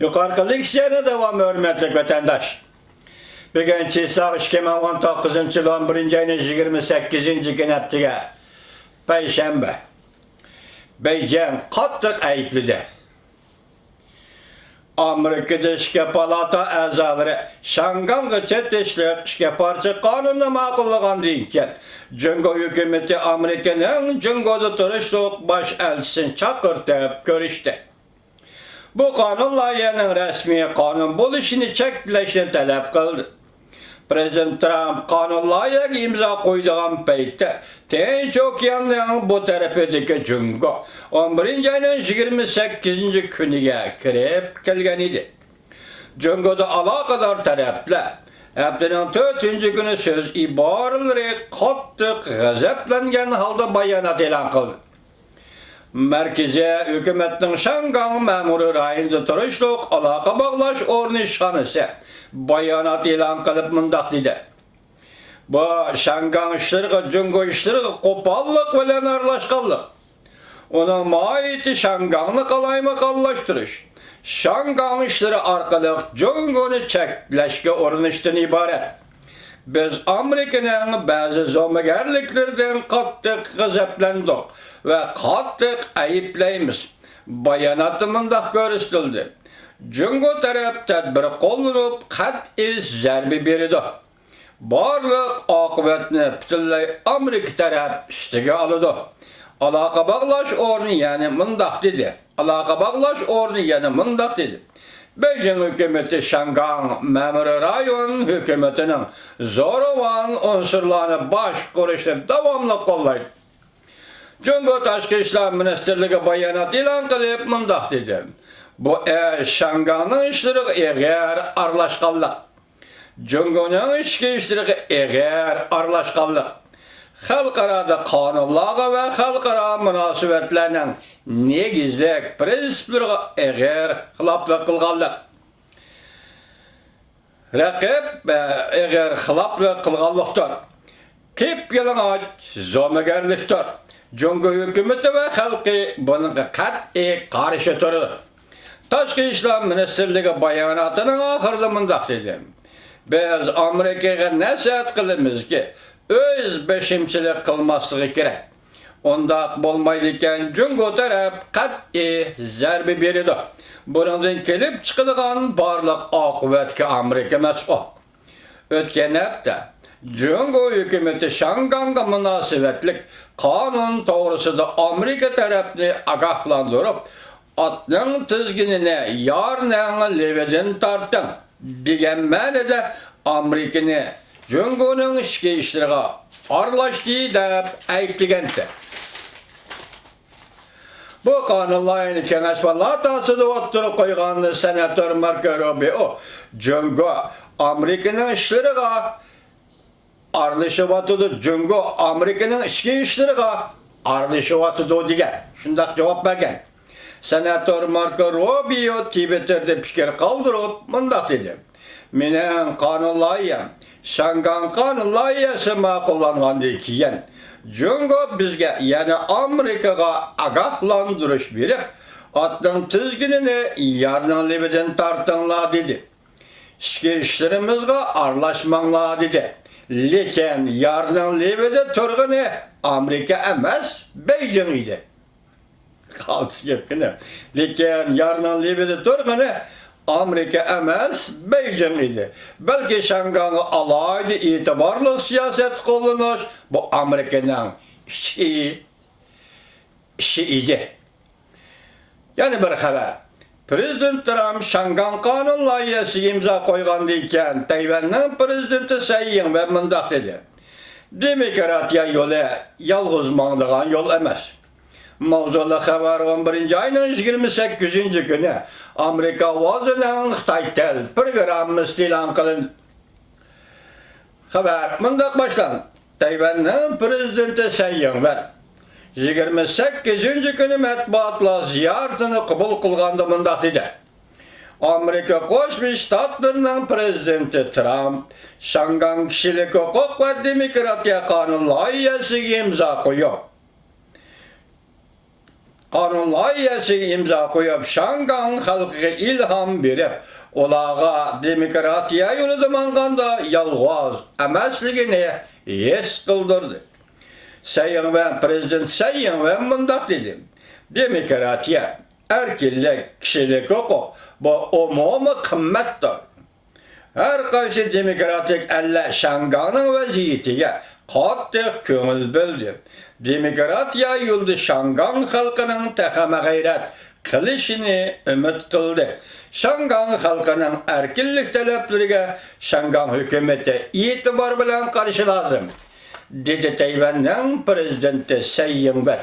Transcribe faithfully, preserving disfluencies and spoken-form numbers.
يۇقىرىقى لېكسىيەنى داۋامى، ھۆرمەتلىك ۋەتەنداش. بۈگۈن چىساغ ئىككى مىڭ ئون توققۇزىنچى يىل ئون بىرىنچى ئاينىڭ يىگىرمە سەككىزىنچى كۈنى، ھەپتىگە پەيشەنبە. بېيجىڭ قاتتىق ئەيىبلىدى. ئامېرىكىدا ئىككى پالاتا ئەزالىرى شياڭگاڭغا چېتىشلىق ئىككى پارچە قانۇننى ماقۇللىغاندىن كېيىن، جۇڭگو ھۆكۈمىتى ئامېرىكىنىڭ جۇڭگودا تۇرۇشلۇق باش ئەلچىسىنى چاقىرتىپ كۆرۈشتى. بۇ قانۇن لايىھەنىڭ رەسمىي قانۇن بولۇشىنى چەكلەشنى تەلەپ قىلدى. پىرېزىدېنت ترامپ قانۇن لايىھەگە ئىمزا قويىدىغان پەيتتە، تىنچ ئوكياننىڭ بۇ تەرىپىدىكى جۇڭگو ئون بىرىنچى ئاينىڭ يىگىرمە سەككىزىنچى كۈنىگە كىرىپ كەلگەن ئىدى. جۇڭگودا ئالاقىدار تەرەپلەر ھەپتىنىڭ تۆتىنچى كۈنى سۆز ئىبارىلىرى قاتتىق غەزەپلەنگەن ھالدا بايانات ئېلان قىلدى. مەركىزىي ھۆكۈمەتنىڭ شياڭگاڭ مەمۇرىي رايونىدا تۇرۇشلۇق ئالاقە باغلاش ئورنى ئىشخانىسى بايانات ئېلان قىلىپ مۇنداق دېدى: بۇ شياڭگاڭ ئىشلىرىغا جۇڭگو ئىشلىرىغا قوپاللىق بىلەن ئارىلاشقانلىق، ئۇنىڭ ماھىيىتى شياڭگاڭنى قالايمىقانلاشتۇرۇش، شياڭگاڭ ئىشلىرى ئارقىلىق جۇڭگونى چەكلەشكە ئۇرۇنۇشتىن ئىبارەت. بىز ئامېرىكىنىڭ بەزى زومىگەرلىكلىرىدىن قاتتىق غەزەپلەندۇق ۋە قاتتىق ئەيىبلەيمىز. باياناتتا مۇنداق كۆرسىتىلدى: جۇڭگو تەرەپ تەدبىر قوللىنىپ، قەتئىي زەربە بېرىدۇ. بارلىق ئاقىۋەتنى پۈتۈنلەي ئامېرىكا تەرەپ ئۈستىگە ئالىدۇ. ئالاقە باغلاش ئورنى يەنە مۇنداق دېدى. ئالاقە باغلاش ئورنى يەنە مۇنداق دېدى: بېيجىڭ ھۆكۈمىتى شياڭگاڭ مەمۇرىي رايون ھۆكۈمىتىنىڭ زورىۋان ئۇنسۇرلارنى باشقۇرۇشىنى داۋاملىق قوللايدۇ. جۇڭگو تاشقى ئىشلار مىنىستىرلىكى بايانات ئېلان قىلىپ مۇنداق دېدى: بۇ ئىش شياڭگاڭنىڭ ئىشلىرىغا ئېغىر ئارىلاشقانلىق، جۇڭگونىڭ ئىچكى ئىشلىرىغا ئېغىر ئارىلاشقانلىق، خەلقئارادا قانۇنلارغا ۋە خەلقئارا مۇناسىۋەتلەرنىڭ نېگىزلىك پىرىنسىپلىرىغا ئېغىر خىلاپلىق قىلغانلىق، رەقىب، ئە، ئېغىر خىلاپلىق قىلغانلىقتۇر. قىپيالىڭاچ زومىگەرلىكتۇر. جۇڭگو ھۆكۈمىتى ۋە خەلقى بۇنىڭغا قەتئىي قارشى تۇرىدۇ. تاشقى ئىشلار مىنىستىرلىكى باياناتىنىڭ ئاخىرىدا مۇنداق دېدى: بىز ئامېرىكىغا نەسىھەت قىلىمىزكى، ئۆز بېشىمچىلىق قىلماسلىقى كېرەك. ئۇنداق بولمايدىكەن، جۇڭگو تەرەپ قەتئىي زەربە بېرىدۇ. بۇنىڭدىن كېلىپ چىقىدىغان بارلىق ئاقىۋەتكە ئامېرىكا مەسئۇل. ئۆتكەن ھەپتە جۇڭگو ھۆكۈمىتى شياڭگاڭغا مۇناسىۋەتلىك قانۇن توغرىسىدا ئامېرىكا تەرەپنى ئاگاھلاندۇرۇپ، ئاتنىڭ تىزگىنىنى يارنىڭ لېۋىدىن تارتىڭ دېگەن مەنىدە ئامېرىكىنى جۇڭگونىڭ ئىچكى ئىشلىرىغا ئارىلاشتى دەپ ئەيىبلىگەنتى. بۇ قانۇن لايىھىنى كېڭەش پالاتاسىدا ئوتتۇرىغا قويغان سېناتور ماركو روبىئو جۇڭگو ئامېرىكىنىڭ ئىشلىرىغا ئارىلىشىۋاتىدۇ، جۇڭگو ئامېرىكىنىڭ ئىچكى ئىشلىرىغا ئارىلىشىۋاتىدۇ دېگەن، شۇنداق جاۋاب بەرگەن. سېناتور ماركو روبىيو تىۋىتتېردا پىكىر قالدۇرۇپ مۇنداق دېدى: مېنىڭ قانۇن لايىھەم، شياڭگاڭ قانۇن لايىھەسى ماقۇللانغاندىن كېيىن، جۇڭگو بىزگە يەنە ئامېرىكىغا ئاگاھلاندۇرۇش بېرىپ، ئاتنىڭ تىزگىنىنى يارنىڭ لېۋىدىن تارتىڭلار دېدى. ئىچكى ئىشلىرىمىزغا ئارىلاشماڭلار دېدى. لېكىن يارنىڭ لېۋىدە تۇرغىنى ئامېرىكا ئەمەس، بېيجىڭ ئىدى. قالتىس گەپكىنە. لېكىن يارنىڭ لېۋىدە تۇرغىنى ئامېرىكا ئەمەس، بېيجىڭ ئىدى. بەلكى شياڭگاڭغا ئالاھىدە ئېتىبارلىق سىياسەت قوللىنىش بۇ ئامېرىكىنىڭ ئىچكى ئىشى ئىدى. يەنە بىر خەۋەر. پىرېزىدېنت ترامپ شياڭگاڭ قانۇن لايىھەسىگە ئىمزا قويغاندىن كېيىن، تەيۋەننىڭ پىرېزىدېنتى سەي يىڭۋەن مۇنداق دېدى: دېموكراتىيە يولى يالغۇز ماڭىدىغان يول ئەمەس. ماۋزۇلۇق خەۋەر: ئون بىرىنچى ئاينىڭ يىگىرمە سەككىزىنچى كۈنى ئامېرىكا ئاۋازىنىڭ خىتاي تىل پروگراممىسى ئېلان قىلىندى. خەۋەر مۇنداق باشلاندى: تەيۋەننىڭ پىرېزىدېنتى سەي يىڭۋەن يىگىرمە سەككىزىنچى كۈنى مەتبۇئاتلار زىيارىتىنى قوبۇل قىلغاندا مۇنداق دېدى: ئامېرىكا قوشما شتاتلىرىنىڭ پىرېزىدېنتى ترامپ شياڭگاڭ كىشىلىك ھوقۇق ۋە دېموكراتىيە قانۇن لايىھەسىگە ئىمزا قويۇپ، قانۇن لايىھەسىگە ئىمزا قويۇپ، شياڭگاڭ خەلقىگە ئىلھام بېرىپ، ئۇلارغا دېموكراتىيە يولىدا ماڭغاندا يالغۇز ئەمەسلىكىنى ھېس قىلدۇردى. سەي يىڭۋەن، پىرېزىدېنت سەي يىڭۋەن مۇنداق دېدى: دېموكراتىيە، ئەركىنلىك، كىشىلىك ھوقۇق، بۇ ئومۇمىي قىممەتتۇر. ھەر قايسى دېموكراتىك ئەللەر شياڭگاڭنىڭ ۋەزىيىتىگە قاتتىق كۆڭۈل بۆلدى. دېموكراتىيە يولىدا شياڭگاڭ خەلقىنىڭ تېخىمۇ غەيرەت قىلىشىنى ئۈمىد قىلدى. شياڭگاڭ خەلقىنىڭ ئەركىنلىك تەلەپلىرىگە شياڭگاڭ ھۆكۈمىتى ئېتىبار بىلەن قارىشى لازىم، دېدى تەيۋەننىڭ پىرېزىدېنتى سەي يىڭۋەن.